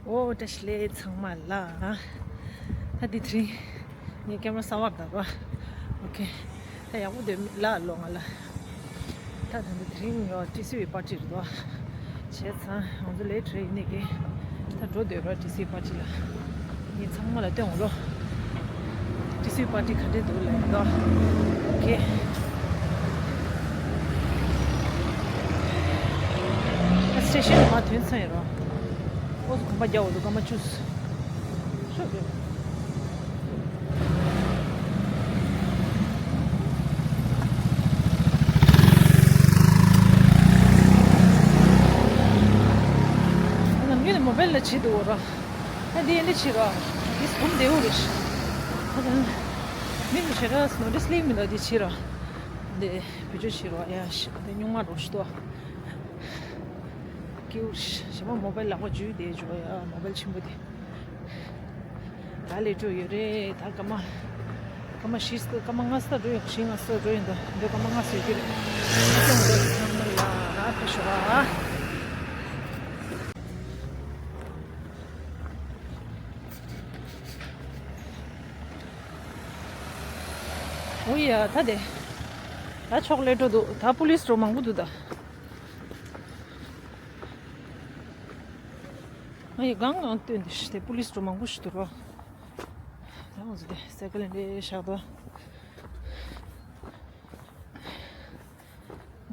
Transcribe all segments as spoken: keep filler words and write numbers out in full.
ཨོ་བཀྲ་ཤིས་བདེ་ལེགས་ཚང་མ་ལ། ད་འདི་དེ་རིང་ངས་ཀེམ་ར་གསར་པ་རེད་པ། ཨོ་ཁེ། ད་ཡག་པོ་འདུག་མི་ལ་ལོ་ང་ལ། ད་ད་འདི་དེ་རིང་ཡོ་ཏི་སི་བི་པར་ཊི་རེད་དོ། བྱས་ཙང་ང་ཚོ་ལེ་ཊི་རེད་ཡིན་ནི་གི། ད་འགྲོ་འདོད་པ་ཏི་སི་བི་པར་ཊི་ལ། ངས་ཚང་མ་ལ་སྟོན་འོང་ལོ། ཏི་སི་བི་པར་ཊི་ག་འདྲས་འདུག་ལབ་ཡིན་དོ། ཨོ་ཁེ། ད་སི་ཊེ་ཤན་ལ་མར་ཐོན་ཚར་ཡིན་རོ། ཨོ་ཙི་གོམ་པ་རྒྱག་འོ་འདུག་སྐར་མ་བཅུ། ཤོག་རེད། ནམ་རྒྱུན་ནས་མོ་བེལ་ལ་བྱེད་འདུག་ར། ཨ་འདི་འདི་བྱེད་ར། འདི་སྒོམ་བདེ་བོ་རེད། ཨ་ད་མི་ཞེ་དྲག་ནོ་ཊི་སི་ལེན་མི་འདུག་འདི་བྱེད་ར། འདི་བེད་སྤྱོད་བྱེད་ར་ཡ་ཤི་འདི་སྨྱུག་མ་རོ་ཤི་ཏོ། ཀེའུ་ཞེ་མ་མོ་བེལ་ལག་པ་འཇུས་བསྡད་འཇོག་ཡ་མོ་བེལ་ཆེན་པོ་དེ། ད་ལས་འགྲོ་ཡོད་རེད་ད་སྐར་མ། སྐར་མ་བཞི་སྐར་མ་ལྔ་སྟོང་འགྲོ་ཡོད་བཞི་ལྔ་སྟོང་འགྲོ་ཡོད་འདུག་འདི་སྐར་མ་ལྔ་སྟོང་ཡོད་ཀྱི་རེད། ཨ་ཅང་འགྲོ་ཚང་མ་ལ་རག་ཕེབས་ཤོག་ཨ། འོ་ཡ་ད་དེ། ད་ཕྱོགས་ལས་འགྲོ་འདུག་ད་པུ་ལིས་འགྲོ་མང་པོ་འདུག་ད། ང་ཡི་གང་གང་སྟོན་ཏེ་ཞིག་དེ་པུ་ལིས་འགྲོ་མང་པོ་ཞིག་འདུག་རོ། ད་ང་ཚོ་དེ་སའི་ཀལ་འདྲེ་བཞག་དོ།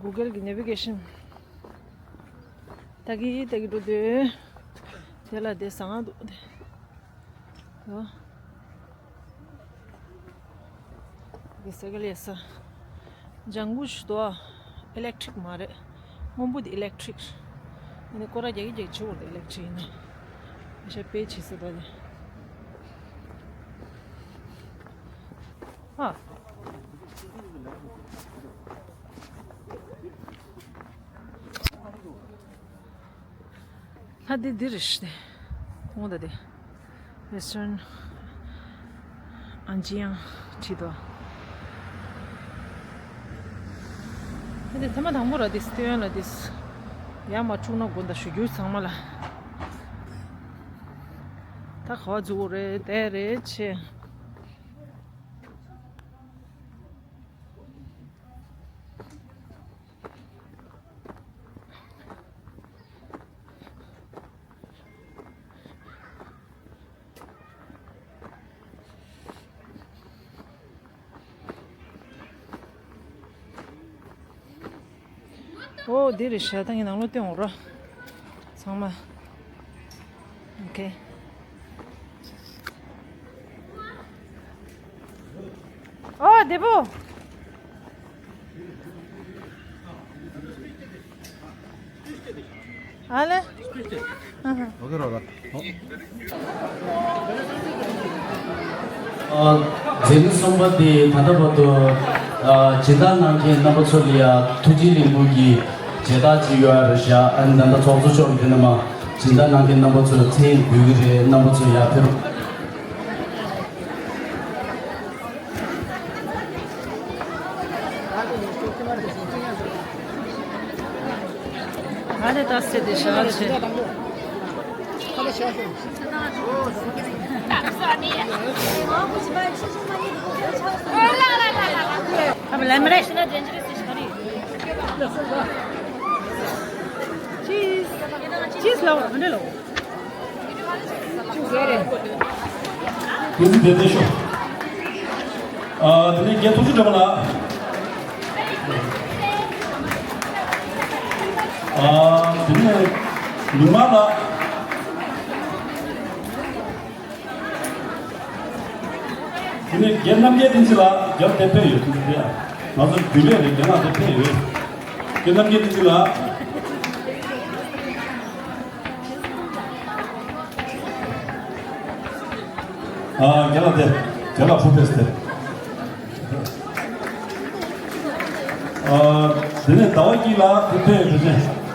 གུ་གལ་གི་ནེ་བི་གེ་ཤན། ད་གི་ད་གི་འགྲོ་དུས། དེ་ལ་དེ་ཟ་ང་འདུག་དེ། ད། གི་སེ་གལ་ཡེ་ས། ལྗང་གུ་ཞིག་འདུག་ཨ། ཨི་ལེག་ཊི་རིག་མ་རེད། སྔོན་པོ་དེ་ཨི་ལེག་ཊི་རིག་ཨ་ནི་སྐོར་ར་རྒྱག་གི་རྒྱག་གི་བྱེད་འོར་དེ་ཨི་ལེག་ཊི་རིག་ཡིན་ན། ཨ་ཤ་པེ་བྱེད་ས་ད་དེ། ཨ། ལྷ་དེ་འདི་རེད་ཤི་དེ། ཁོང་ད་དེ། Western Anjiyang བྲིས་དོ། ལྷ་དེ་ཐེངས་མ་དང་པོ་ར་དེ་སྟོན་ལ་དེ། ཡ་མ་འཁྲུག་ན་དགོན་ད་ཞུ་རྒྱུ་ཚང་མ་ལ། ད་ག་བ་འཛུགས་རེད་དེ་རེད་ཆེ། ཨོ་འདི་རེད་ཤག་ད་ངས་ནང་ལོགས་སྟོན་འོང་ར། ཚང་མ། ཨོ་ཁེ། ཨོ་བདེ་པོ། ཨ་ལེ། ཨ་ཧ། ཨ། མཛད་རིམ་གསུམ་པ་དེ་ད་ལྟ་བར་དུ། ཨ། སྦྱིན་བདག་གནང་མཁན་རྣམ་པ་ཚོ་ལ་ཡ་ཐུགས་རྗེ་ལེགས་འབུལ་གྱི་མཇལ་དར་ཅིག་ཡོད་རེད་ཤག་ཨ་ནི་ད་ལྟ་ཚོགས་གཙོ་མཆོག་གིས་དེ་ནས་མ་སྦྱིན་བདག་གནང་མཁན་རྣམ་པ་ཚོར་མཚན་ཡིག་འབུལ་གྱི་རེད། རྣམ་པ་ཚོ་ཡར་ཕེབས་རོགས། ཨ་ནི་ད་སེ་དེ་ཤ་ཆེ། ཨ་བ་ལེམ་རེ། ཅིས། ཅིས་ལའོ་མི་འདྲ་ལའོ། དེ་ནི་བདེ་བདེ་ཤོག་ཨ། དེ་ནས་རྒན་ཐུགས་རྗེ་ཆེ་ལགས། ཨ། དེ་ནས་ཉི་མ་ལགས། དེ་ནས་རྒན་རྣམ་རྒྱལ་བསྟན་འཛིན་ལགས་རྒྱབ་དེ་ཕེབས་ཡོད། ང་ཚོ་རྒྱུན་ལས་རེད། རྒན་ལགས་དེ་ཕེབས་ཡོད། རྒན་རྣམ་རྒྱལ་བསྟན་འཛིན་ལགས། ཨ། རྒན་ལགས་དེ། རྒན་ལགས་ཕུ་ཕེབས་ཏེ། ཨ། དེ་ནས་ཟླ་བ་སྐྱིད་ལགས་དེ་ཕེབས་ཡོད་དེ།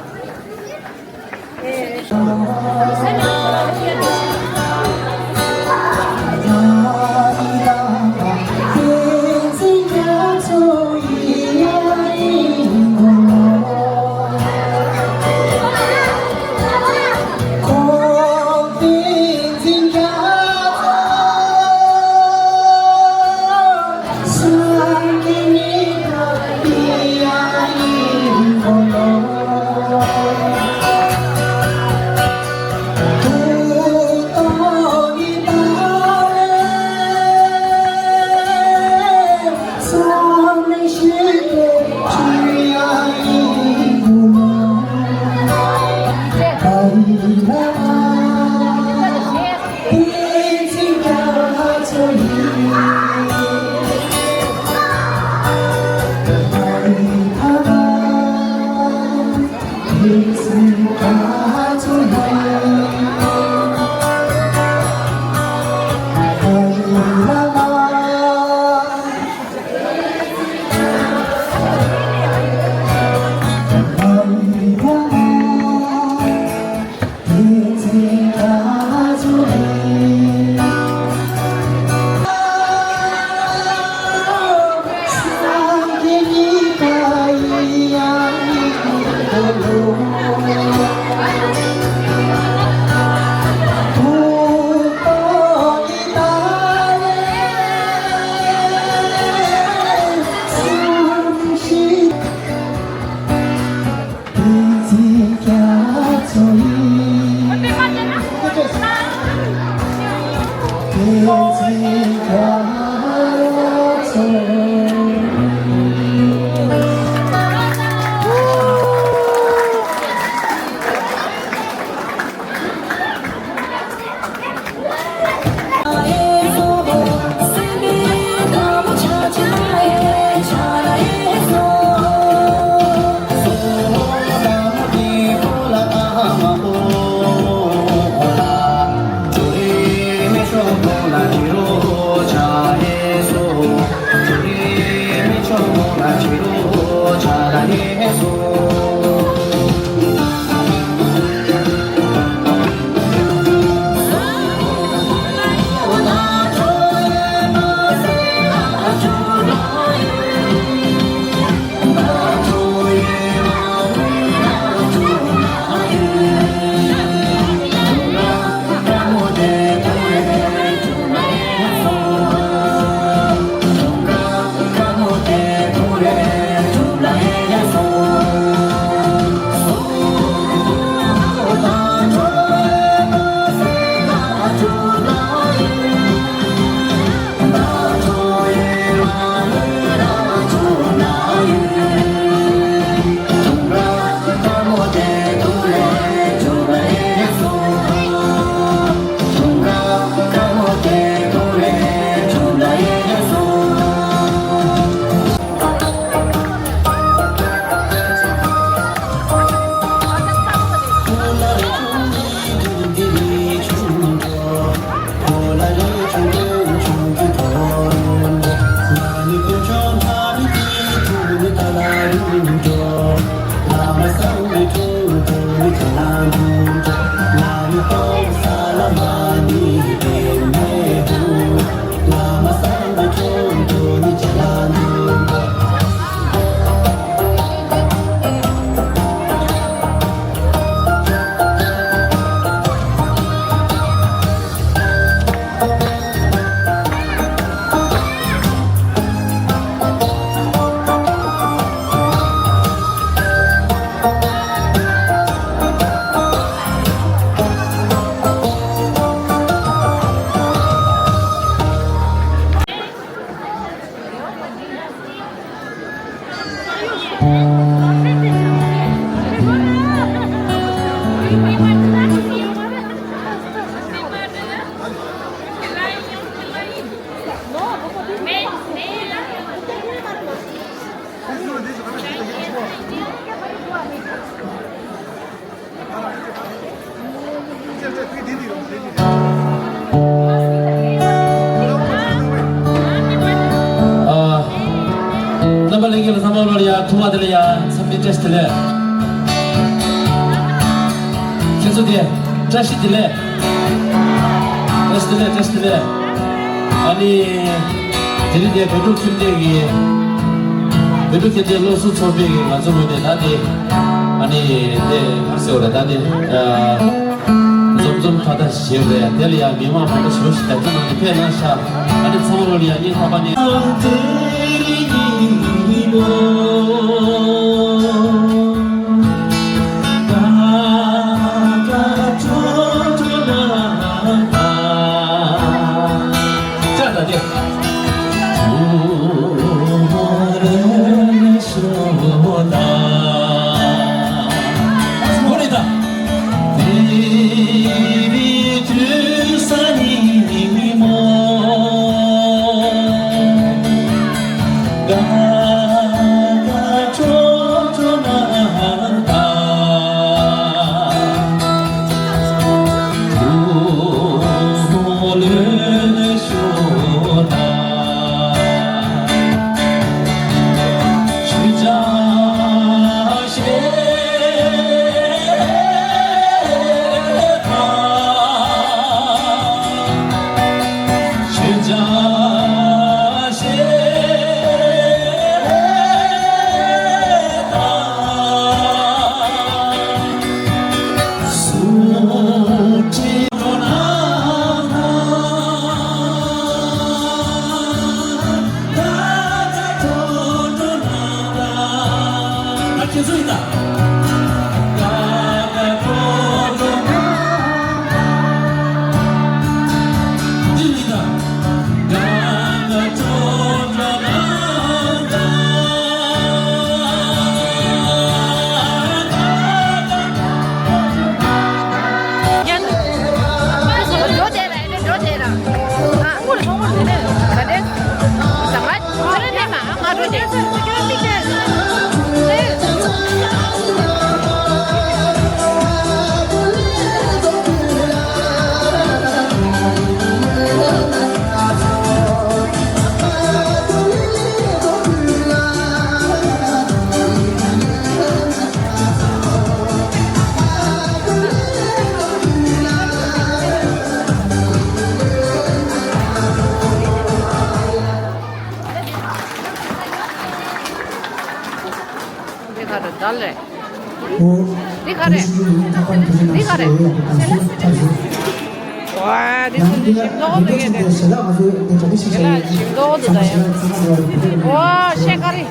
རྣམ་པ་ལྷན་རྒྱས་ལ་ཚང་མ་ལོར་ཡ་ཐུགས་མ་དེ་ལ་ཡ་འཚམས་འདྲི་བཀྲ་ཤིས་བདེ་ལེགས། ཁྱེད་ཚོ་དེ་བཀྲ་ཤིས་བདེ་ལེགས། བཀྲ་ཤིས་བདེ་ལེགས། བཀྲ་ཤིས་བདེ་ལེགས། ཨ་ནི། དེ་རིང་དེ་བོད་ཕྲུག་ཁྱིམ་སྡེ་གི། བོད་ཕྲུག་ཁྱིམ་སྡེ་སློབ་ཟུར་ཚོགས་པའི་གི་ང་ཚོ་ངོས་ནས་ད་དེ། ཨ་ནི། དེ་ག་རེ་ཟེར་བ་རེད་ད་དེ། འཛོམས་འཛོམས་ཁ་བརྡ་བྱེད་རེད། དེ་ལ་ཡང་མི་མང་མང་པོ་ཞེ་པོ་ཞིག་ད་ཁྱེད་རང་ནས་ཕེབས་གནང་ཤག་ཨ་ནི་ཚང་མ་ལོ་ལ་ཡང་སྙིང་ཐག་པ་ནས། འདི་ག་རེ་ད་ལས། འདི་ག་རེ། འདི་ག་རེ། ཝ། འདི་ཚོ་འདི་ཞིམ་མདོག་འདུག་ཡ། དེ་ལ་ཞིམ་མདོག་འདུག་ད་ཡ། ཝ། ཤ་ཀ་རི།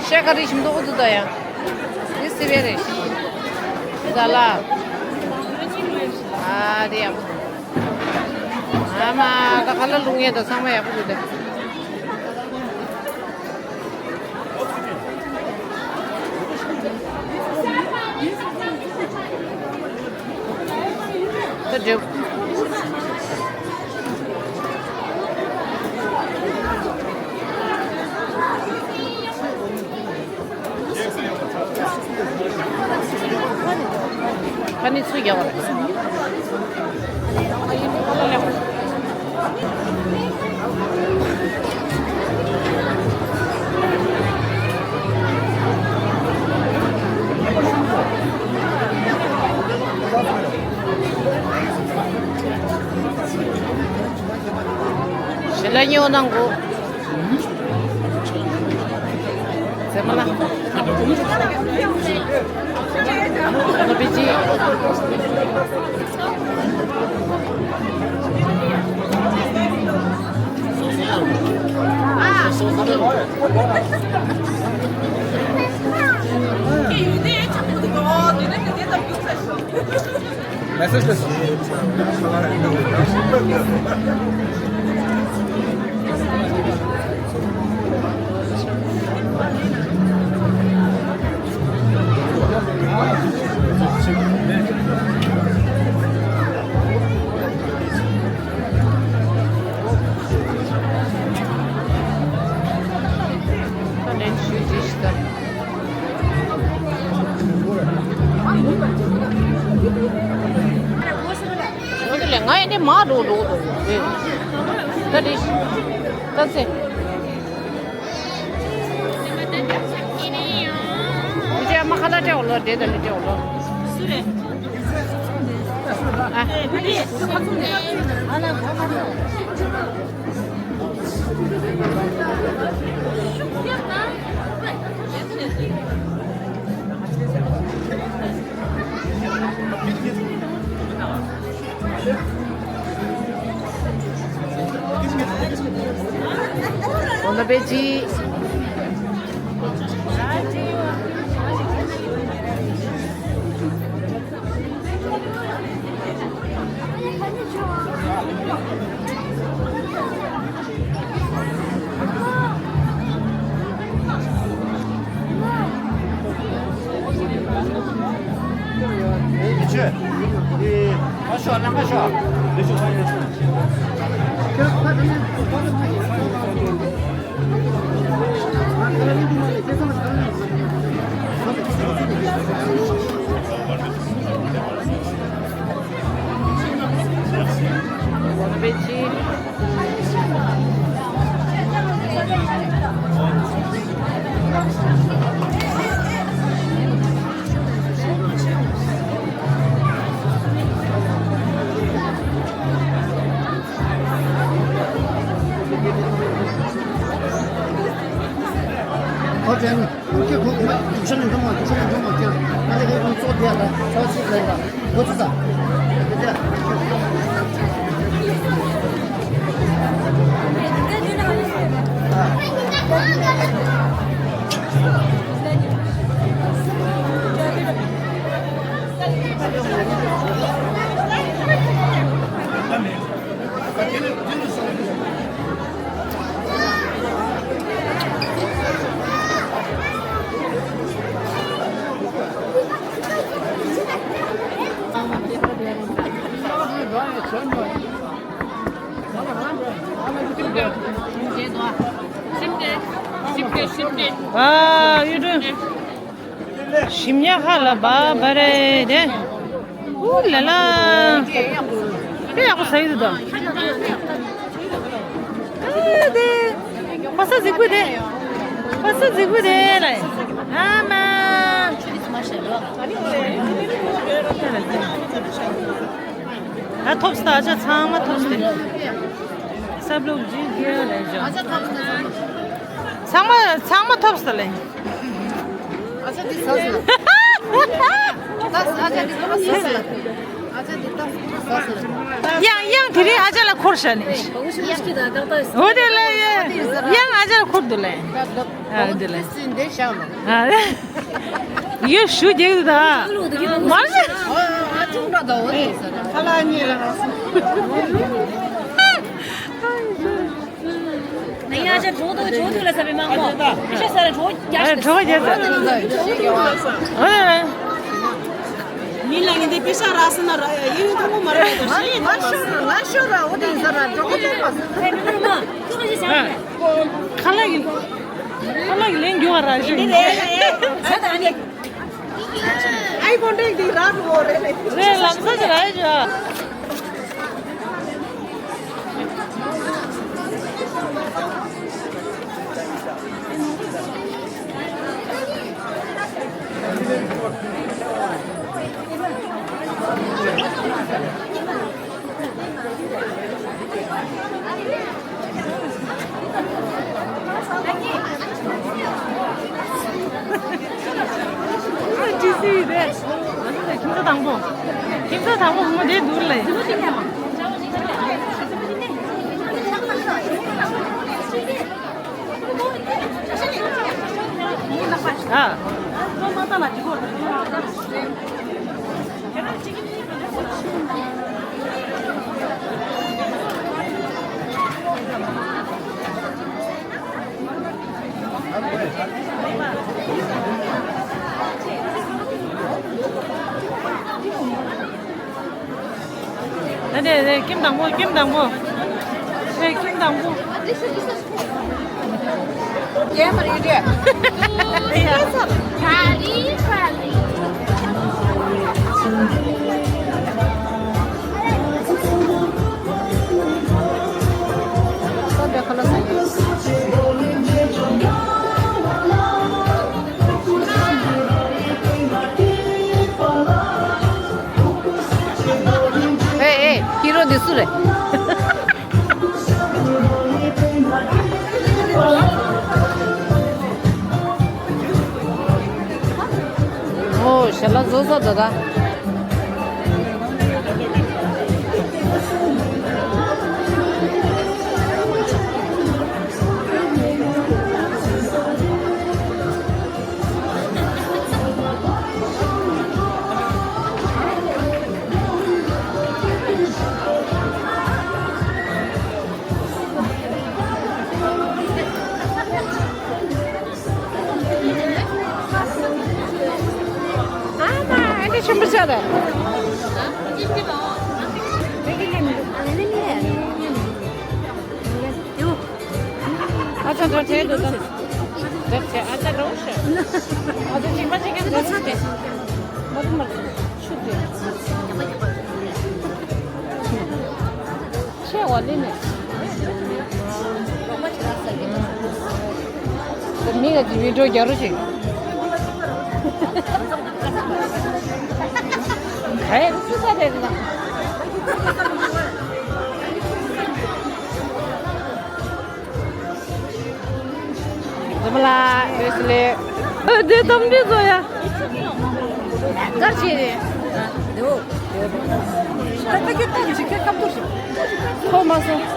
ཤ་ཀ་རི་ཞིམ་མདོག་འདུག་ད་ཡ། འདི་སི་པན་རེད། འདི་ད་ལ། ཨ་དེ་ཡག་པོ་འདུག་ཨ་མ་ད་ཁ་ལག་བླུག་ཡས་ད་ཚང་མ་ཡག་པོ་འདུག་ད། ད་འགྲོ། ཁ་ནི་ཚུ་རྒྱག་པ་རེད། ཞལ་ལག་ཉོ་གནང་གོ། ཚེ་མ་ལ། ང་པེ་ཅི། མེ་སེ་ཇི་ལ་སོང་། ང་ཡི་ནི་མ་འགྲོ་འགྲོ་འགྲོ། ད་དེ་ད་ཚེ། འདི་ཨ་མ་ཁ་ལག་སྤྲད་འོ་ལོ། འདྲེ་ད་ལི་སྤྲད་འོ་ལོ། སུ་རེད། ཨ། Bon appétit. ཨ་ཡུ་ཏུ། ཞིམ་ཉག་ཁ་ལ་བ་བ་རེད་དེ། ཨུ་ལ་ལ། དཔེ་ཡག་པོ་ཟ་ཡི་འདུག་ད། ཨ་དེ། ཕ་ས་གཟིག་པོ་དེ། ཕ་ས་གཟིག་པོ་དེ་ལ། ཨ་མ། ད་ཐོབ་སྟེ་ཨ་ཅག་ཚང་མ་ཐོབ་སྟེ། ས་བླུག་ཇི་དགེ་ལས་བྱ། ཚང་མ་ཚང་མ་ཐོབ་སྟེ་ལས། ཨ་ཅག་འདི་ཟ་ཟེར། ཨ་ཅག་འདི་ཟ་ཟེར། ཨ་ཅག་འདི་ཟ་ཟེར། ཡང་ཡང་དེ་རིང་ཨ་ཅག་ལ་འཁོར་བཞག་ནས། འོ་དེ་ལ་ཡང་ཨ་ཅག་ལ་འཁོར་འདུག་ལས། ཨ་འདི་ལ། ཡོད་ཞུ་རྒྱག་ད། མར་ཟེར། ཁ་ལག་གཉིས་ལ། ང་ཡ་ཅག་གྲོགས་དང་གྲོགས་དུ་ལ་ཟ་བའི་མང་མོ། ཨེ་ཤ་ས་ར་གྲོགས་རྒྱག་ཨེ་གྲོགས་རྒྱག་ཟེར། ཨོ་ལེ་ལེ། མི་ལ་ངས་འདི་པེ་ཤ་ར་སི་ན་ར་ཡིན་ཐུང་མ་ར་ཡ་ཤི་ཡིན་ཐུང་མ་ཤོར་ར་ཤོར་ར་འོ་དེ་ཡིན་ས་ར་གྲོགས་དེ་པ་ས། ཁ་ལག་གི་ཁ་ལག་གི་ལན་རྒྱུ་བ་ར་ཤི་ཡིན། ད་ནི། ཨའི་ཀོན་ཊེག་འདི་རག་གོ་རེད། རེད་ལམ་སང་ཅིག་རག་ཡོད། ཅི་སི་རེད། ཁྱིམ་ཚང་དང་པོ། ཁྱིམ་ཚང་དང་པོ་བུ་མོ་དེ་འདུག་ལེ། ཨ། ཨ་རེ་རེ། ཁྱིམ་དང་པོ། ཁྱིམ་དང་པོ། ཨེ་ཁྱིམ་དང་པོ། རྒྱས་པར་ཡོད་རེད། ཨེ་ཨེ། ཁྱི་རོ་འདི་སུ་རེད། ཨོ་ཞལ་ལག་བཟོ་ས་ད་ད། ཨ་མ་ཨ་འདྲ་ཆེན་པོ་བྱས་ད། ཨ་ཅག་འགྲོ་བྱས་འདུག་ད། འགྲོ་བྱས་ཨ་ཅག་འགྲོ་ཤག་ཨ་ཅག་ཅིག་མ་ཅིག་གིས་འགྲོ་ཤག་མ་རུ་མ་རུ་ཆུ་དེ། ཆེ་བ་ལི་ནས། མི་ག་ཅིག་བི་ཌིའོ་རྒྱག་རོགས་བྱེད། ག་ཡ་སུ་ས་རེད་ལ། འཛོམས་ལ་བེ་སི་ལེ། ཨ་དེ་དམ་འདྲེ་བཟོ་ཡ། གར་བྱེད་རེད། ཁོ་མ་སོང་།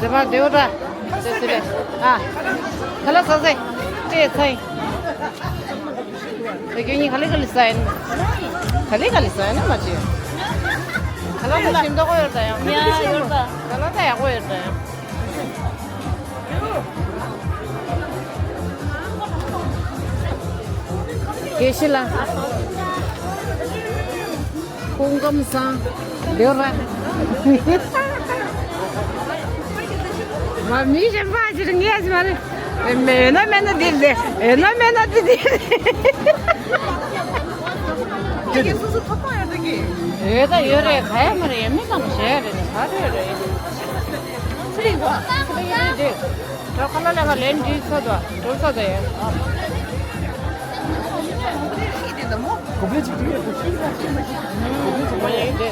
ཟེར་བ་དེའོ་འདྲ། ཟེར་ཟེར་རེད། ཨ། ཁ་ལག་ཟ་ཟེ། ཅེས་ཚེ། ཁྱོད་གཉིས་ག་ལེ་ག་ལེ་ཟ་ཡིན། ག་ལེ་ག་ལེ་ཟ་ཡིན་ན་མ་བྱེད། ག་ལ་ད་ཞིམ་མདོག་ཡོད་ད་ཡང་། ཡ་ཡོད་པ། ག་ལ་ད་ཡག་པོ་ཡོད་ད་ཡང་། དགེ་བཤེས་ལགས། སྐུ་ཁམས་བཟང་། ལེའུ་ར། ང་མི་གཞན་པ་ཞིག་ངས་ཞིག་མ་རེད། མེད་ན་མེད་ན་འདིར་བསྡད། ཡོད་ན་མེད་ན་འདི་འདིར་བསྡད། ཡོད་ད་ཡོད་རེད། ག་ཡ་མ་རེད། ཡ་མི་ཙམ་བྱས་རེད། ག་རེ་རེད། ཚེ་རིང་བ། ཚེ་རིང་རེད། ད་ཁ་ལ་ལ་ཁ་ལེན་འདྲི་ས་དང་འགྲོ་ས་དང་ཡང་། གོ་བརྡ་ཅིག་སྤྲད་ཡོད་པ་ཤེས་ཀྱི་མ་ཤེས་ཀྱི་མ་ཡིན་ཏེ།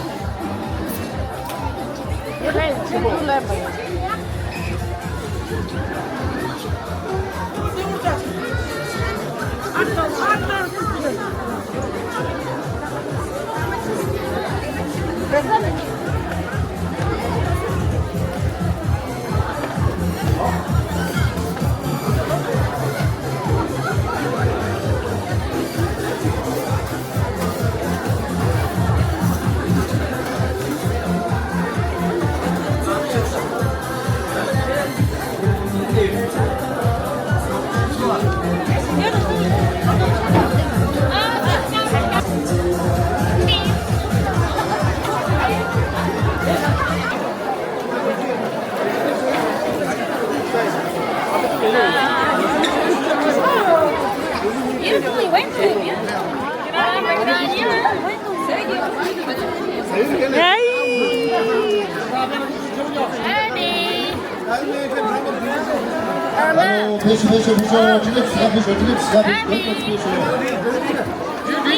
ཕེབས་ཤོག་ཕེབས་ཤོག་ཕེབས་ཤོག་ཕེབས་ཤོག་ཕེབས་ཤོག་ཕེབས་ཤོག་ཕེབས་ཤོག་ད་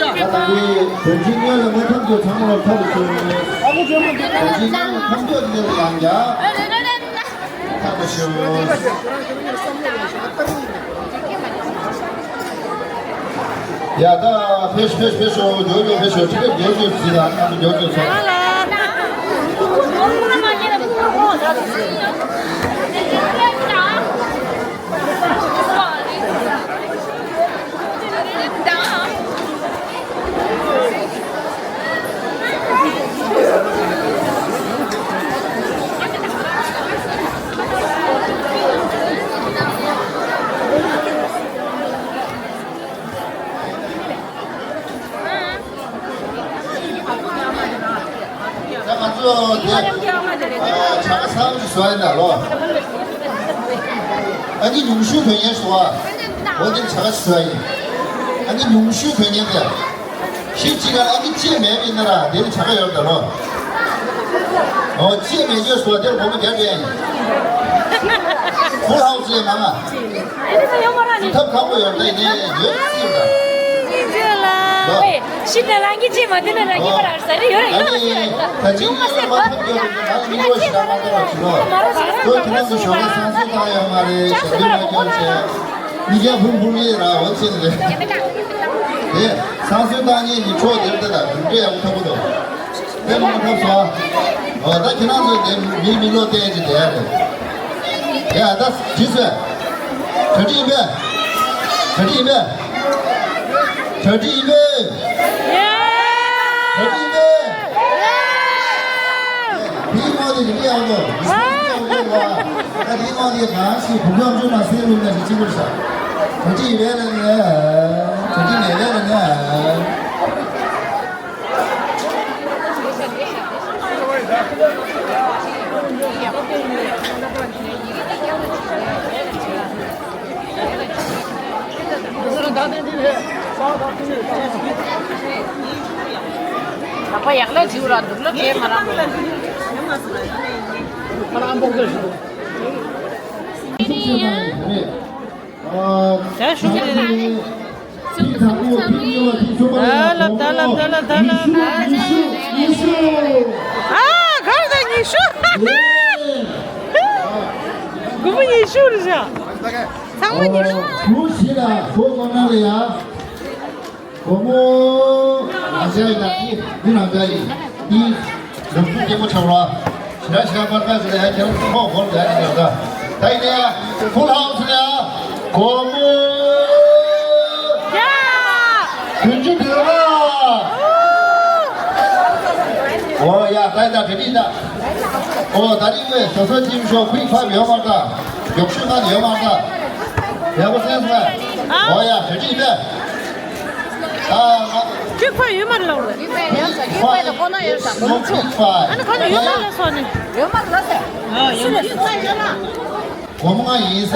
ལྟ་འདི་བོད་སྤྱི་སྔོན་ལ་མ་ཐོན་རྒྱུ་ཚང་མ་ལ་ཐོབ་ཏུ་ཞུ། བོད་སྤྱི་སྔོན་ལ་ཐོན་རྒྱུ་དེ་ལ་ཡང་ཡ། ཐབས་ཤོག་ཡ་ད་ཕེབས་ཕེབས་ཕེབས་ཤོག་མགྱོགས་མགྱོགས་ཕེབས་ཤོག་ཁྲི་ཕེབས་མགྱོགས་མགྱོགས་ཟིན་ལ་ང་ཚོ་མགྱོགས་མགྱོགས་ཚོགས། ད་ང་ཚོ་དེ་བྱ་དགའ་གསར་པ་ཞིག་བཟོ་ཡ་ཡིན་ད་ལོ། ཨ་ནི་ཉུང་ཤོས་དོན་ཡན་བཟོ་བ། འོ་དེ་བྱ་དགའ་ཞིག་བཟོ་ཡ་ཡིན། ཨ་ནི་ཉུང་ཤོས་དོན་ཡན་དེ། ཤིག་ཅིག་ལ་ཨ་ནི་ཅེས་མེད་པའི་ན་ར་དེ་ནི་བྱ་དགའ་ཡོད་ད་ལོ། འོ་ཅེས་མེད་ཅེས་བཟོ་བ་དེར་སྒོར་མོ་བརྒྱ་སྤྲད་ཡ་ཡིན། ཧྥུལ་ཧའུ་སི་ལས་མང་ང་། ཐབས་ཁག་པོ་ཡོད་ད་ཡིན་ཡོད་སྲིད་ལ། ཤི་ན་རང་གི་ཅི་མ་དེ་ན་རང་གི་པར་ཨར་ས་རེ་ཡོད་རེད་ཡོད་སྲིད་རེད། ད་ཅི་ཡོད་མ་སྲིད་པ་ཐབས་ཡོད་རེད། ང་མི་ཡོད་ཤི་ན་མ་ཐབས་ཅི་ལོ། ཁོས་ཁྱེད་རང་ཚོ་ཞོགས་པ་སང་སོ་བཏང་ཡོད་མ་རེད། ཞབས་བྲོ་མ་སྐྱོར་བྱས། མི་སྐྱ་ཕུང་ཕུང་ཡེ་ར་འོ་ཅི་རེད། དེ་སང་སོ་བཏང་ཉེ་ནི་ཕྱོགས་དེར་ད་ད་གུང་ཁྲན་ཡག་པོ་ཐོབ་པོ་འདུག་དེ་མ་ཐོབ་སོང་། འོ་ད་ཁྱེད་རང་ཚོ་དེ་མི་མི་ལོ་བསྟན་ཅི་བསྡད་རེད། ཡ་ད་ཇི་སོས། གྲ་སྒྲིག་ཡིན་པས། གྲ་སྒྲིག་ཡིན་པས། གྲ་སྒྲིག་ཡིན་པས། གྲ་སྒྲིག་ཡིན་པས། དེའི་དབང་དེ་རིག་གནས་ཡག་པོ་འདུག་དེའི་དབང་དེ་གང་ཞིག་བུ་ཁམས་ཆུང་མ་སེ་རུ་ནས་ཅི་བུར་ཤ། གྲ་སྒྲིག་ཡིན་པས་ལ་ནས། གྲ་སྒྲིག་མེད་པས་ལ་ནས། ད་ཁོ་ཡག་ལ་བྱིའུ་ར་འདུག་ལ་དེ་ང་རང་ང་རང་འབོག་ཟེར་ཞུ། ད་ཞུ་གི་རེད། ད་ལ་ད་ལ་ད་ལ་ད་ལ། ཨ་གར་ད་ཉི་ཤུ། དགུ་པོ་ཉི་ཤུ་རེད་ཤག་ཚང་མ་ཉི་ཤུ། བུ་ཞིག་ལ་བུ་ངོ་ན་ལ་ཡ། སྒོར་མོ་རང་འཇགས་ཡིན་ན་ཨི་འདི་རང་འཇགས་ཡིན། ཨི་ལུག་ཁྱུ་སྐྱེས་མོ་ཆགས་རོགས། ཞེ་དྲག་ཞེ་དྲག་པར་ཁ་ཞིག་ལ་ཡ་ཁྱེད་རང་ཚོ་ཁོག་སྒོར་འཇགས་ཡིན་ཡོད་ད། ད་ཡིན་ན་ཡ་ཕུལ་ཧའུ་སི་ལ་ཡ་སྒོར་མོ་བརྒྱ། ད་ད་གྲ་སྒྲིག་ད། ཨོ་ད་རིང་བས་བཟོ་ཚོ་ཅིམ་ཤོ་ཁུའི་ཕབ་ཡོད་མ་ད། མགྱོགས་ཤོས་ང་ཡོད་མ་ད། ཡག་པོ་སེམས་སོང་། ཨོ་ཡ་གྲ་སྒྲིག་ད། ད་ང་ཁྱོད་ཁོ་ཡོད་མ་ལོག་རེད། ཁྱོད་ཁོ་ཡོད་ས་ཁོ་ན་ཡོད་ས་ཁོ་ཚོ། ཨ་ནི་ཁོ་ན་ཡོད་མ་ལོག་སོང་ནི། ཡོད་མ་ལོག་ཟེར། ཨ་ཡོད་མ་ལོག་ཟེར། སྒོར་མོ་ལྔ་ཡིན་ས།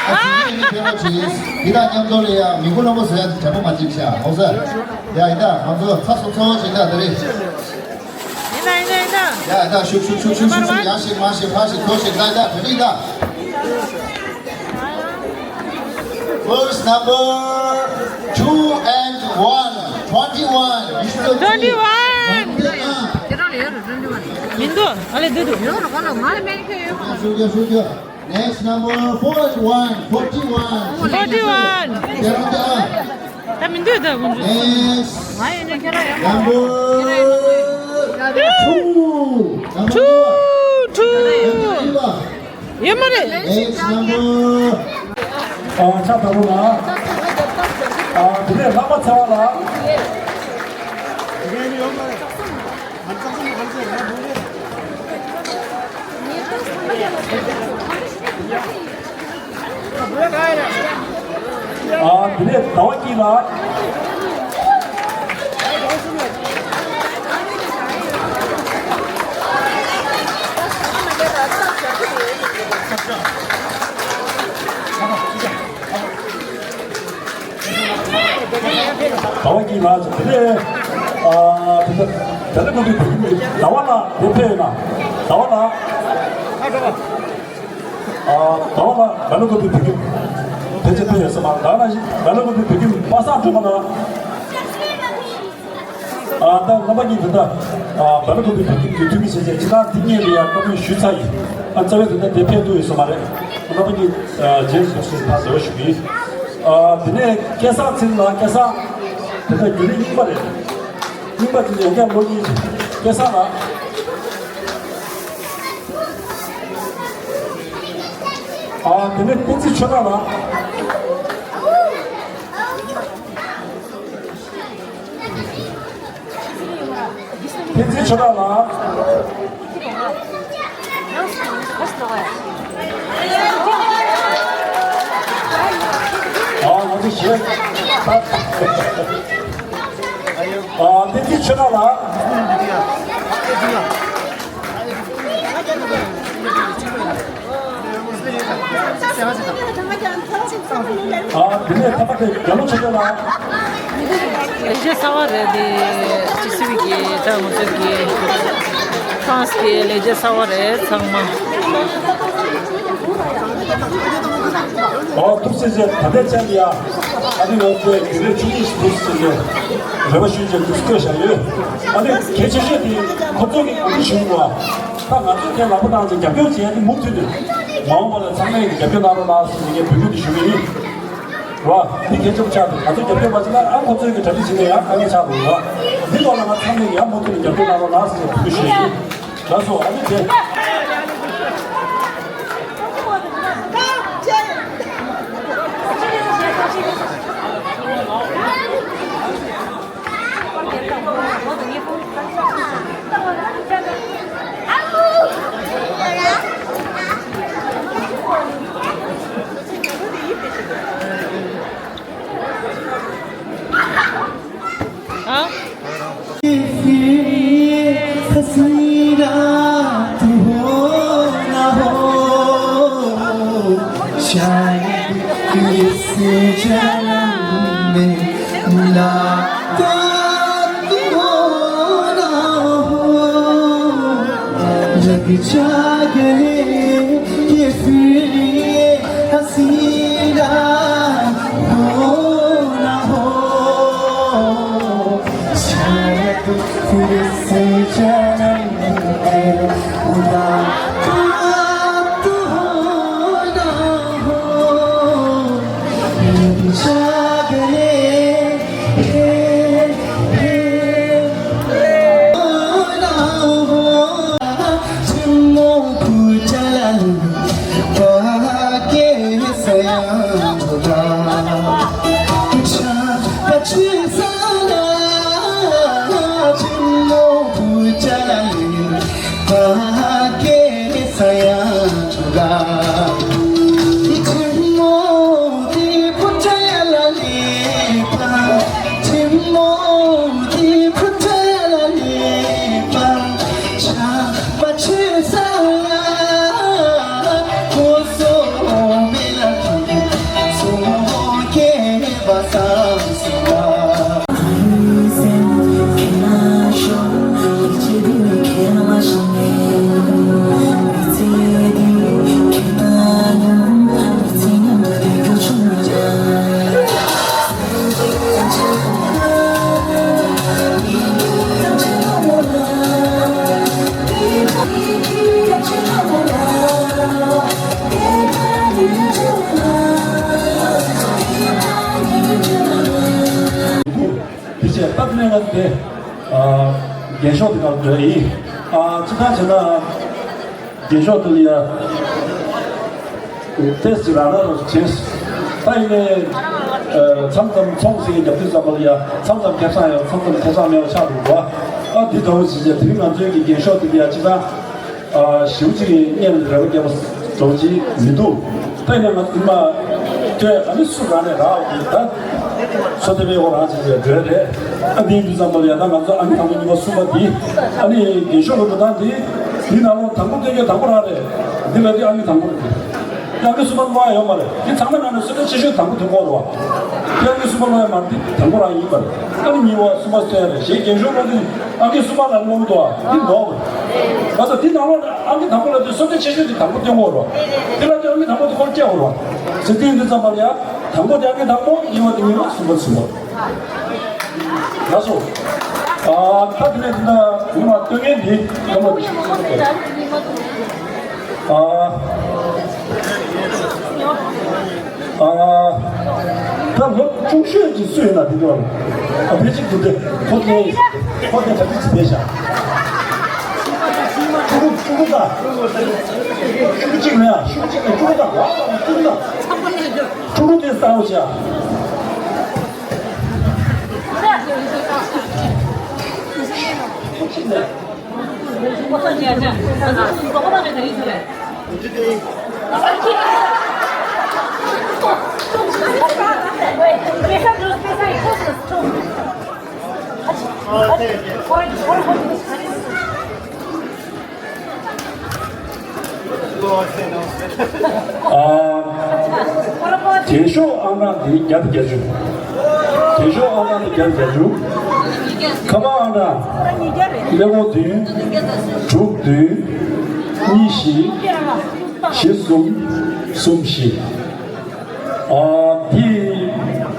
ཨ་ཙི་ཙི་ནི་ཕེབས་རོགས་བྱེད། འདི་དང་མཉམ་དུ་ལ་ཡ་མི་དགུ་ལོན་པོ་ཟེར་དྲན་པ་མ་བརྗེད་ཤག་ཧོ་ས། ཡ་ཡིན་ད་ང་ཚོ་ཚ་སོ་ཚོ་བྱེད་ད་དེ་རེད། ཡིན་ད་ཡིན་ད་ཡིན་ད། ཡ་ཡིན་ད་ཤུག་ཤུག་ཤུག་ཤུག་ཤུག་ཤུག་ཡ་ཤིག་མ་ཤིག་ཕ་ཤིག་ཐོ་ཤིག་ད་ཡིན་ད་དེ་རེད་ད། First number two and one, twenty-one. Twenty-one. མི་འདུག་ཨ་ལེ་འདུག་འདུག་ཡོད་རེད་ག་ལ་ང་ལ་མེད་ཁྱོད་ཡོད་ག་ལ། Next number four one, forty-one. Forty-one. ད་མི་འདུག་ད་ཀུན་སྤྱོད། Next number two. Two, two. ཡོད་མ་རེད། Next number. ཨ་ཆ་ད་རུང་ལ། ཨ་དེ་ནས་ལྷག་པ་ཚེ་བ་ལ། ཨ་དེ་ནས་ཟླ་བ་སྐྱིད་ལ། ཟླ་བ་གཉིས་ལ་དེ་ནས་ཨ་དེ་ལྟར་དེ་ལ་ཀུན་གྱི་བུ་ཁྱིམ་གྱི་ཟླ་བ་ལ་དེ་ཕེབས་ན་ཟླ་བ་ལ་ཨ་ཟླ་བ་ལ་ལ་ལ་ཀུན་གྱི་བུ་ཁྱིམ་ཕལ་ཆེར་ཕེབས་ཡོད་ས་མ་རེད། ལ་ལ་ལ་ལ་ཀུན་གྱི་བུ་ཁྱིམ་པ་སངས་སྒྲོལ་མ་ལ། ཨ་ད་རྣམ་པ་གཉིས་དེ་ད་ཨ་བལ་ཀོ་པའི་བོད་ཁྱིམ་གྱི་འཐུས་མི་བྱས་རྗེས་ཅི་ལྟར་འདི་གཉིས་ལ་ཡང་བཀའ་མོལ་ཞུས་ཚར་ཡིན། ཨ་རྩ་བའི་དོན་དག་དེ་ཕེབས་ཐུབ་ཡོད་ས་མ་རེད། རྣམ་པ་གཉིས་ཨ་རྗེས་སུ་སོང་ད་ཟེར་བ་ཞུ་གི་ཡིན། ཨ་དེ་ནས་སྐལ་བཟང་ཚེ་རིང་ལགས། སྐལ་བཟང་དེ་ད་རྒྱུན་རིང་རྙིང་པ་རེད། རྙིང་པ་དེ་ཡང་བསྐྱར་ལོ་གཉིས་རེད། སྐལ་བཟང་ལགས། ཨ་དེ་ནས་བསྟན་འཛིན་ཆོས་གྲགས་ལགས། བསྟན་འཛིན་ཆོས་གྲགས་ལགས། ཨ་ང་ཚོ་གཞས་ཨ་བསྟན་འཛིན་ཆོས་གྲགས་ལགས། ཨ་དེ་ནས་ད་ལྟ་དེ་རྒྱ་ལོ་ཆེ་ཆེ་ལ། ལས་བྱེད་གསར་པ་རེད་དེ། ཅི་སི་ཝི་གི་ད་ང་ཚོ་གི་ཧྥ་རན་སི་གི་ལས་བྱེད་གསར་པ་རེད་ཚང་མ། ཨོ་ཐུགས་རྗེ་ཆེ། ད་ལྟའི་ཆར་ཡ་ཨ་ནི་ང་ཚོའི་ཡུལ་ལས་ཆུང་ཆུང་ཞིག་ཐུགས་རྗེ་ཆེ། རེ་བ་ཞུས་རྗེས་ཐུགས་བསྐྱོད་བཞག་ཡོད། ཨ་ནི་གལ་ཆེ་ཤོས་དེ་ཁོ་ཚོ་གི་གོ་སྒྲིག་ཞུ་དགོས། ད་ང་ཚོས་དེ་ལག་པ་བཏང་ཅིག་རྒྱབ་སྐྱོར་བྱས་ཏེ་མུ་མཐུད་དུ་མ་འོངས་པ་ལ་ཚང་མས་རྒྱབ་སྐྱོར་གནང་རོགས་གནང་ཟེར་ནས་ངས་འབོད་སྐུལ་དེ་ཞུ་གི་ཡིན། རོ། འདི་གལ་ཆེན་པོ་ཆགས་འདུག་ང་ཚོས་རྒྱབ་སྐྱོར་མ་བྱས་ན་ཨ་ཁོ་ཚོས་ཀྱི་གྲ་སྒྲིག་བྱས་ནས་ཡང་དཀའ་ངལ་ཆགས་འདུག་རོ། འདི་ཐོག་ལ་ང་ཚང་མས་ཡང་མུ་མཐུད་ནས་རྒྱབ་སྐྱོར་གནང་རོགས་གནང་ཟེར་ནས་འབོད་སྐུལ་ཞུ་གི་ཡིན། ལགས་སོ་ཨ་ནི་དེ། ཨ། हसीना तू हो ना हो, शायद इस जन्म में मुलाकात हो ना हो। लग जा गले ये फिर ये हसीना हो ना हो। शायद फिर से जन्म में मुलाकात हो ना हो। लग जा गले ये, ये, हो ना हो। ད་དེ་ནས་ང་ཚོ་དེ་ཨ་རྒྱན་ཤོག་དེ་ག་ལ་འགྲོ་ཡིན། ཨ་ཅི་ད་བྱས་ན་རྒྱན་ཤོག་དེ་ལ་ཡ་ཏེས་ཅིག་རང་རང་རང་བྱས། ད་ཡིན་ནའི་ཨ་མཚམས་མཚམས་ཚོང་ཟིན་རྒྱབ་དུས་ཙམ་པ་ལ་ཡ་མཚམས་མཚམས་ཁེ་བཟང་ཡོད། མཚམས་མཚམས་ཁེ་བཟང་མེད་པ་ཆགས་འདུག་གོ། ཨ་དེ་འདྲ་བོ་བྱས་རྗེས་དེ་རིང་ང་ཚོའི་གི་རྒྱན་ཤོག་དེ་ལ་ཡ་ཅི་ད། ཨ་ཞིའུ་ཅིག་གི་གཉེན་རེ་བ་རྒྱབ་པ་འགྲོ་གི་མི་འདུག་ད་ཡིན་ན་ང་ཚོ་མ་ཐོས་ཨ་ནི་སུ་རང་ནས་རག་འོང་གི་ད། སོ་ཐེ་བའི་འོག་རང་ཅིག་ཅིག་འགྲོ་རེད། ཨ་འདིའི་དུས་ཙམ་པ་ལ་ཡ་ད་ང་ཚོ་ཨ་ནི་དང་པོ་གཉིས་པ་གསུམ་པ་འདི་ཨ་ནི་རྒྱན་ཤོག་གི་འགྲོ་སྟངས་འདི་འདི་ནང་ལོགས་དང་པོ་སྟོན་རྒྱུ་དང་པོ་རང་རེད། འདི་ལ་འདི་ཨ་ནི་དང་པོ་རེད། ཨ་ནི་གསུམ་པ་མ་ཡོད་མ་རེད། འདི་ཚང་མ་ནང་ནས་སོ་ཐེ་ཆེ་ཤོས་དང་པོ་དེ་འགོ་རེད་བ། འདི་ཨ་ནི་གསུམ་པ་མ་ཡོད་མ་རེད། འདི་དང་པོ་རང་ཡིན་པ་རེད། ཨ་ནི་གཉིས་པ་གསུམ་པ་སྟོན་རེད། ཞེས་རྒྱན་ཤོག་ལ་འདི། ཨ་ནི་གསུམ་པ་ལ་ལོང་འདུག་ཨ། འདི་ནོར་བ་རེད། ང་ཚོ་འདི་ནང་ལོགས་ནས་ཨ་ནི་དང་པོ་ལ་དེ་སོ་ཐེ་ཆེ་ཤོས་དེ་དང་པོ་སྟོན་དགོས་རེད། དེ་ལ་དེ་ཨ་ནི་དང་པོ་དེ་ཁོ་སྐྱེ་དགོས་རེད། ཟེར་དུས་འདི་ཙམ་པ་ལ་ཡ་དང་པོ་དེ་ཨ་ནི་དང་པོ། གཉིས་པ་དེ་གཉིས་པ། གསུམ་པ་གསུམ་པ། ལགས་སོ། ཨ་ད་དེ་ནས་དེ་འདྲ་ཉི་མ་སྟོན་མཁན་འདི་སྐམ་པ་འདི་ཞིག་ཨ། ཨ། ད་ལོ་ཆུང་ཤོས་ཀྱི་སུ་ཡིན་ན་དེ་འདྲ་བ། ཨ་བེ་གཅིག་ཏུ་དེ་ཁོ་དེ་ཁོ་དེ་ད་ཅི་ཅི་བེད་བཞག་ཕྲུ་གུ་ཕྲུ་གུ་ད། ཕྲུ་གུ་གཅིག་མེད་ཨ། ཕྲུ་གུ་གཅིག་མེད། ཕྲུ་གུ་ད་ལ་ཕྲུ་གུ་ད། ཕྲུ་གུ་དེ་ས་འོ་བྱ། ཁོ་གཅིག་མེད། ཨ། རྒྱན་ཤོག་ཨང་གྲངས་དེ་བརྒྱ་དང་བརྒྱད་ཅུ། རྒྱན་ཤོག་ཨང་གྲངས་དེ་བརྒྱ་དང་བརྒྱད་ཅུ། ཁ་པར་ཨང་གྲངས་ཀླད་ཀོར་བདུན། དྲུག་བདུན། གཉིས་བཞི། བཞི་གསུམ། གསུམ་བཞི། ཨ། དེ་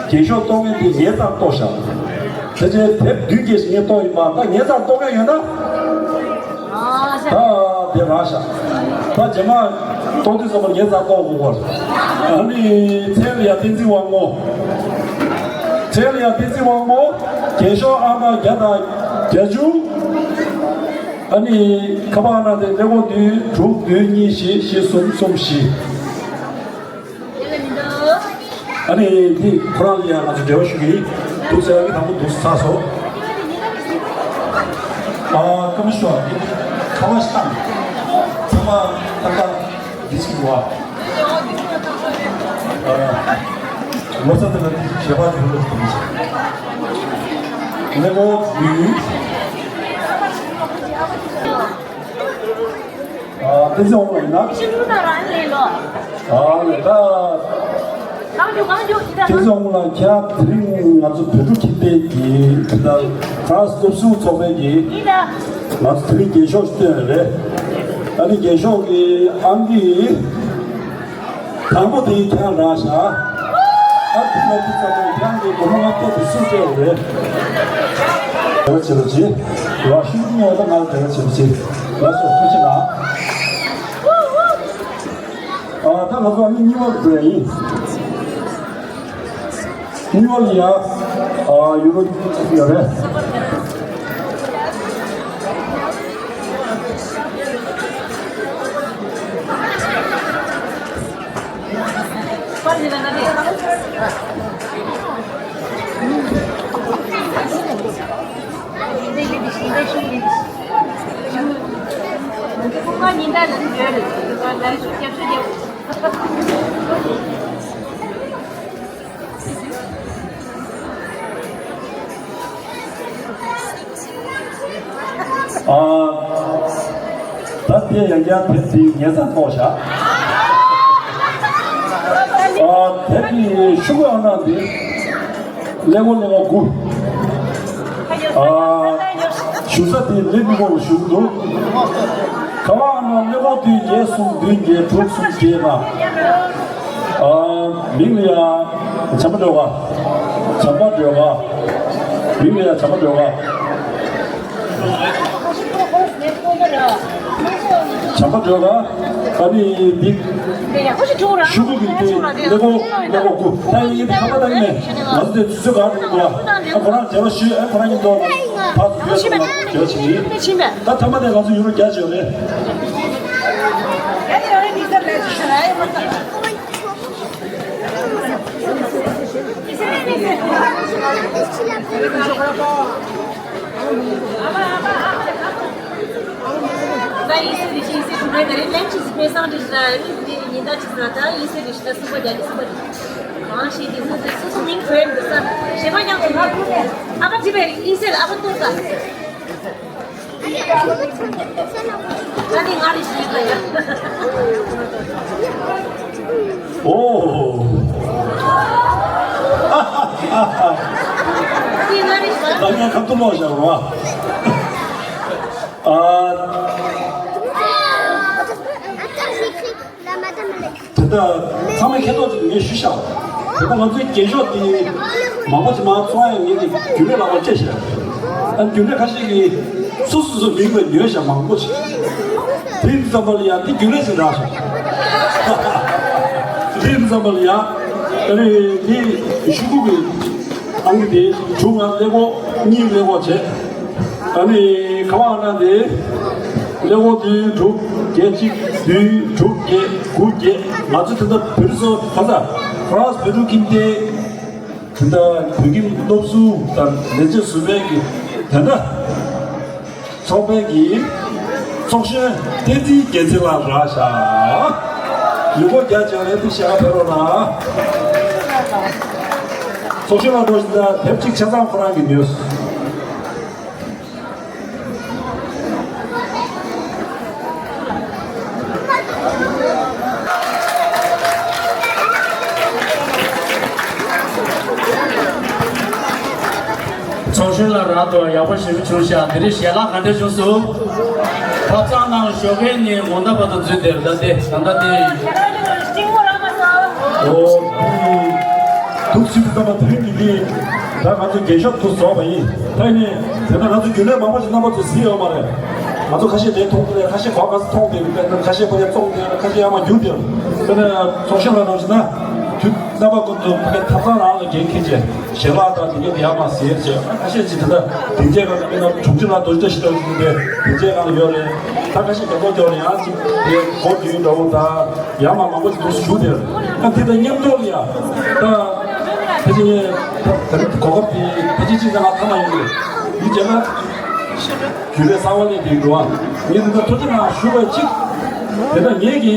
རྒྱན་ཤོག་གཏོང་མཁན་དེ་ངའི་རྩར་གཏོང་བཞག་དེ་རྗེས་དེབ་བདུན་བརྒྱད་ཞིག་ངས་གཏོང་ཡིན་པ། ད་ངའི་རྩར་གཏོང་མཁན་ཡོད་ན། ད་དེ་རག་ཤག་ད་རྗེས་མ་གཏོང་དུས་ཙམ་པར་ངའི་རྩར་གཏོང་དགོས་པར། ཨ་ནི་མཚན་ལ་ཡ་བསྟན་འཛིན་དབང་མོ། མཚན་ལ་ཡ་བསྟན་འཛིན་དབང་མོ། རྒྱན་ཤོག་ཨང་གྲངས་བརྒྱ་དང་བརྒྱད་ཅུ། ཨ་ནི་ཁ་པར་ཨང་གྲངས་དེ་ཀླད་ཀོར་བདུན། དྲུག་བདུན། གཉིས་བཞི། བཞི་གསུམ། གསུམ་བཞི། ཨ་ནི་འདི་ཁོ་རང་ལ་ཡང་ང་ཚོ་འབྲེལ་བ་ཞུ་གི་ཡིན། འདུག་ཟེར་ཨ་ནི་དང་པོ་འདུག་ཚར་སོང་། ཨ་སྐུ་ངོ་ཞུ་བ་འདི་ཁ་པར་ཞིག་བཏང་། ཚང་མ་ཏག་ཏག་འདི་ཞིག་འདུག་ཨ། ཨ་ལོ་ཙཱ་དེ་ལ་འདི་ཞེ་པར་འགྱུར་འགྲོ་གི་འདུག་ཀླད་ཀོར་བདུན། ཨ། བསྟན་འཛིན་དབང་མོ་ཡིན་ན། ཤི་ཁུ་ན་རང་ལས་ལོ། ཨ་ལས་ད། གང་འཇུག་གང་འཇུག་ཅི་ད། བསྟན་འཛིན་དབང་མོ་ལགས། ཁྱེད་དེ་རིང་ང་ཚོ་བོད་ཕྲུག་ཁྱིམ་སྡེ་གི་དེ་ལྟར་ཧྥ་རན་སི་སློབ་ཟུར་ཚོགས་པའི་གི་ཡིན་ད། ང་ཚོ་དེ་རིང་རྒྱན་ཤོག་སྟོན་རེད། ཨ་ནི་རྒྱན་ཤོག་གི་ཨང་ཀི་དང་པོ་དེ་ཁྱེད་རང་རག་ཤག་ཨ་དེ་ལ་དེ་ཙམ་ནས་ཁྱེད་རང་གི་སྒོར་མོ་ལྔ་བརྒྱ་དེ་སུས་སྤྲད་པ་རེད། དེ་ལ་བྱེད་པ་ཅི། ར་ཤུ་ཉོ་ད་ང་ལ་དེ་ལ་བྱེད་པ་ཅི། ལགས་སོ། ཐུགས་རྗེ་གནང་། ཨ་ད་ང་ཚོ་ཨ་ནི་གཉིས་པ་འགྲོ་ཡ་ཡིན། གཉིས་པ་ལ་ཡ་ཨ་ཡུ་རོ་ཡོད་རེད། ཨ། ད་དེ་ཡང་བསྐྱར་དེབ་དེ་ངའི་རྩར་གཏོང་བཞག་ཨ། དེབ་ཀྱི་ཤོག་གུ་ཨང་གྲངས་དེ་ཀླད་ཀོར་ཀླད་ཀོར་དགུ། ཨ། བཞུགས་ས་དེ་ལེགས་མི་གོ་བཞུགས་འདུག་ཁ་པར་ཨང་གྲངས་ཀླད་ཀོར་བདུན་བརྒྱད་གསུམ་བདུན་བརྒྱད་དྲུག་གསུམ་བརྒྱད་ལྔ། ཨ། མིང་ལ་ཡ་བྱམས་པ་སྒྲོལ་དཀར། བྱམས་པ་སྒྲོལ་དཀར། མིང་ལ་ཡ་བྱམས་པ་སྒྲོལ་དཀར། བྱམས་པ་སྒྲོལ་དཀར། ཨ་ནི་འདི་ཤུ་གུ་གི་དེ་ཀླད་ཀོར་ཀླད་ཀོར་དགུ། ད་ཡིན་གྱི་ཁ་པར་བཏང་ནས་ང་ཚོ་དེ་དུས་ཚོད་ག་རེ་འདུག་ཨ། ཁོ་རང་མཇལ་བ་ཞུས། ཨ་ཁོ་རང་གཉིས་ཐོག་ཕར་ཚུར་ཕེབས་སོང་ལ་མཇལ་བ་བྱེད་ཀྱི་ཡིན། ད་ཐ་མ་དེ་ང་ཚོ་ཡུ་རོ་རྒྱ་ཆེ་བ་རེད། Là, ici, ici, ici, tu peux aller, même si c'est pas ça, déjà, il y a des choses à faire, ici, ici, là, c'est pas d'aller, c'est pas d'aller. Ah, c'est des autres, c'est son micro, ça. Je sais pas, il y a un peu. Ah, bah, tu peux, ici, là, avant tout ça. Allez, allez, je vais aller. ཨོ། ད་ངས་ཁ་ཐུག་ལོག་བཞག་རོགས། ཨ། དེ་ལྟར་ཚང་མས་མཁྱེན་རྟོགས་ཀྱིས་ངས་ཞུས་བཞག་དེ་ལྟར་ང་ཚོའི་རྒྱན་ཤོག་དེ་མང་པོ་ཞིག་མར་བཙོང་ཡ་ངས་ཀྱི་རྒྱུན་ལས་ལག་པར་སྤྲད་བཞག་ཨ། རྒྱུན་ལས་ཁ་ཤས་ཀྱིས་སོ་སོ་སོ་མིང་ལ་ཉོས་བཞག་མང་པོ་ཞིག་དེ་ཙམ་པ་ལ་ཡང་དེ་རྒྱུན་ལས་ཞིག་རག་བཞག་དེ་ཙམ་པ་ལ་ཡང་ཨ་ནི་དེ་ཤུ་གུ་གི་ཨང་ཀི་དེ་དྲུག་ལྔ་ཀླད་ཀོར་གཉིས་ཀླད་ཀོར་བྱས། ཨ་ནི་ཁ་པར་ཨང་གྲངས་དེ་ཀླད་ཀོར་བདུན་དྲུག་བརྒྱད་གཅིག་བདུན་དྲུག་བརྒྱད་དགུ་བརྒྱད། ང་ཚོ་དེ་འདྲ་བོད་རིགས་ཚོ་ག་ས་ཧྥ་རན་སི་བོད་ཕྲུག་ཁྱིམ་སྡེ་དེ་འདྲ་བོད་ཁྱིམ་སློབ་ཟུར་དང་ལས་བྱེད་ཟུར་པའི་གི་དེ་འདྲ་ཚོགས་པའི་གི་ཚོགས་གཞོན་བསྟན་འཛིན་རྒྱལ་མཚན་ལགས་རག་བཞག་ཡུ་གུར་རྒྱ་ཆེ་བ་རེད། དེ་ཞལ་ཁ་ཕེབས་རོགས་གནང་། ཚོགས་གཞོན་ལགས་འགྲོ་བཞིན་ད་དེབ་གཅིག་ཆ་ཚང་ཁོ་རང་གིས་ཉོས། ཚོགས་གཞོན་ལགས་རག་ཐུབ་ཡག་པོ་ཞེ་པོ་བྱུང་ཤག་འདི་རིང་ཞལ་ལག་ག་འདྲ་བྱུང་སོང་། ཐབ་ཚང་ནང་ཞོགས་ཀས་ནས་དགོང་དག་བར་དུ་འཛུལ་བསྡད་རེད། ད་དེ་ད་ལྟ་དེ། ཨོ། འདུག་སེ་བསམ་པ་དོན་གྱི་འདི་ད་ང་ཚོ་རྒྱན་ཤོག་ཏུ་བཟོས་པ་ཡིན། ད་ཡིན་ནའི་དེ་ན་ང་ཚོ་རྒྱུན་ལས་མང་པོ་ཞིག་རྣམ་པ་ཚོས་གཟིགས་ཡོད་མ་རེད། ང་ཚོ་ཁ་ཤས་དེ་མཐོང་གི་རེད། ཁ་ཤས་གོ་ག་ས་མཐོང་བསྡད་རེད། ཁ་ཤས་ཕ་གིར་བཙོང་བསྡད་རེད། ཁ་ཤས་ཡར་མར་རྒྱུག་བསྡད་རེད། དེ་ནས་ཚོགས་གཞོན་ལགས་རྣམས་ཞིག་ན་དུས་རྣམ་པ་ཀུན་ཏུ་ཕ་གིར་ཐབ་ཚང་ནང་ལ་འགན་འཁྱེར་བྱས་ཞལ་ལག་དང་དེ་གས་དེ་ཡར་མར་ཟེར་བྱས། ཁ་ཤས་ཅིག་དེ་འདྲ་སྡིངས་ཆའི་སྒང་ལ་དཔེར་ན་དྲུང་ཆེ་ལགས་རྡོ་རྗེ་བཀྲ་ཤིས་ལགས་ཀྱི་དེ་སྡིངས་ཆའི་སྒང་ལ་ཡོད་རེད། ད་ཁ་ཤས་རྒྱ་ཐོག་སྐྱོར་ལ་ཡང་ཅིག་དེ་སྒོ་བརྒྱུད་འདྲ་བོ་དང་ཡར་མར་མང་པོ་ཞིག་འདུག་སེ་བཞུགས་བསྡད་རེད། ཨ་དེ་དང་མཉམ་དུ་ལ་ཡ་ད་ཕལ་ཆེར་ད་ད་གོ་སྐབས་དེ་ཕལ་ཆེར་ཅིག་ཙམ་ལ་ཐ་མ་ཡིན་གྱི་རེད། འདི་བྱས་ན་རྒྱུན་ལས་གསར་པ་སླེབས་བསྡད་ཀྱི་འདུག་ཨ་ངས་འདི་ལྟར་ཐུགས་རྗེ་གནང་ཞུ་བ་གཅིག་དེ་ལྟར་ངེད་ཀྱི་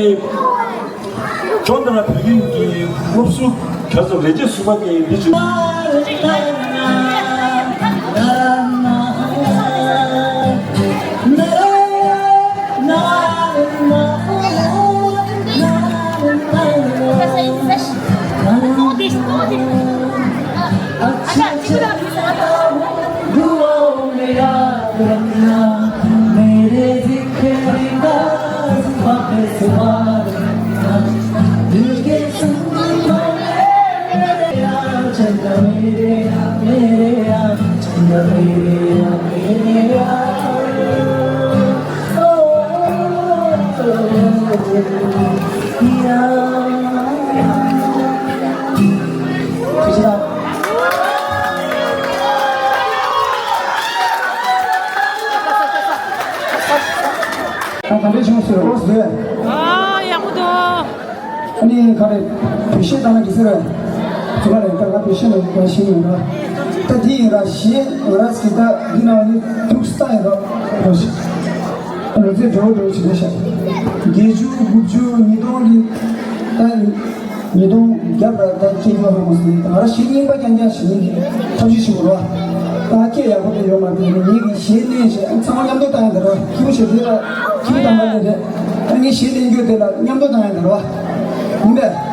ཅོ་ནང་བོད་ཁྱིམ་གྱི་སློབ་ཟུར་གྱ་ཚོ་ལས་བྱེད་ཟུར་པ་གི་འདི་བྱུང་། मेरे जिक्र का जुबान दिल के संग मेरे आ, चंदा मेरे आ, मेरे आ, चंदा मेरे आ, मेरे आ। ओ, ओ, ओ, ओ, या। ད་ག་འདྲས་བྱུང་ཟེར་ཨོ་ཟེར། ཨ་ཡག་པོ་འདུག་ཨ་ནི་ག་རེ་བོད་གཞས་བཏང་ན་གི་ཟེར་བས། ཚོ་ག་རེ་ད་ང་བོད་གཞས་ལ་ཡིན་པ་ཤེས་ཡོང་ན། ད་དེ་ཡིན་ར་གཞས་ང་ར་སི་ད་འདི་ན་ནི་ཐུགས་ས་ཡིན་ར་བོད་གཞས། ལོ་ཚད་འགྲོ་འགྲོ་ཞིག་རེད་ཤག་བརྒྱད་ཅུ་དགུ་བཅུ་ཉིས་སྟོང་གི་ད། ཉིས་སྟོང་བརྒྱ་ལ་ད་སྐྱེས་ཡོད་རེད་མོ་ཟེར། ང་རང་གཞས་རྙིང་པ་རྐྱང་རྐྱང་ཞིག་ཡིན་གྱི་ཐབས་ཤེས་བྱེད་དགོས་རེད་བ། ད་སྐད་ཡག་པོ་དེ་ཡོད་མ་རེད། ངེད་ཀྱི་གཞས་ལེན་བྱས་ཚང་མ་མཉམ་དུ་བཏང་ཡ་དེ་རེད། ཁྱི་མོ་ཞིག་རེད་ལ་ཁྱི་མོ་དང་པོ་དེ་རེད། ད་ངས་གཞས་ལེན་རྒྱུ་དེ་ལ་མཉམ་དུ་བཏང་ཡ་དེ་རེད་བ། ཡིན་པས།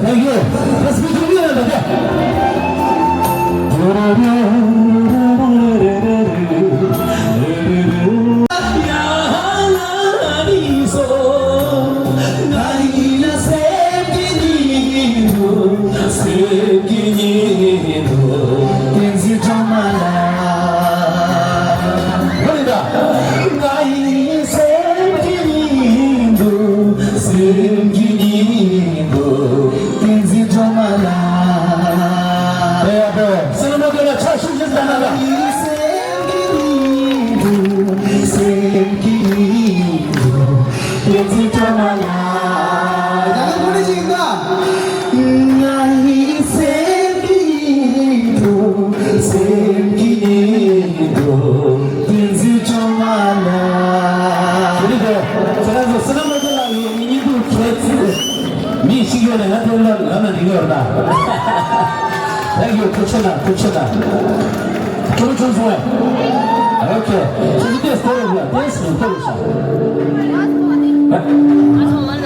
Thank you. Let's be together. མི་ཞིག་ཡོད་ན་ང་དེ་ལ་ལ་ལ་ནི་ཡོད་ན། Thank you. ཐུགས་རྗེ་གནང་། ཐུགས་རྗེ་གནང་། ཐུགས་རྗེ་གནང་། Okay. ཁྱེད་ཚོ་ཏེས་ཏོ་རུ་ལ་ཏེས་མི་ཏོ་རུ་ཤ།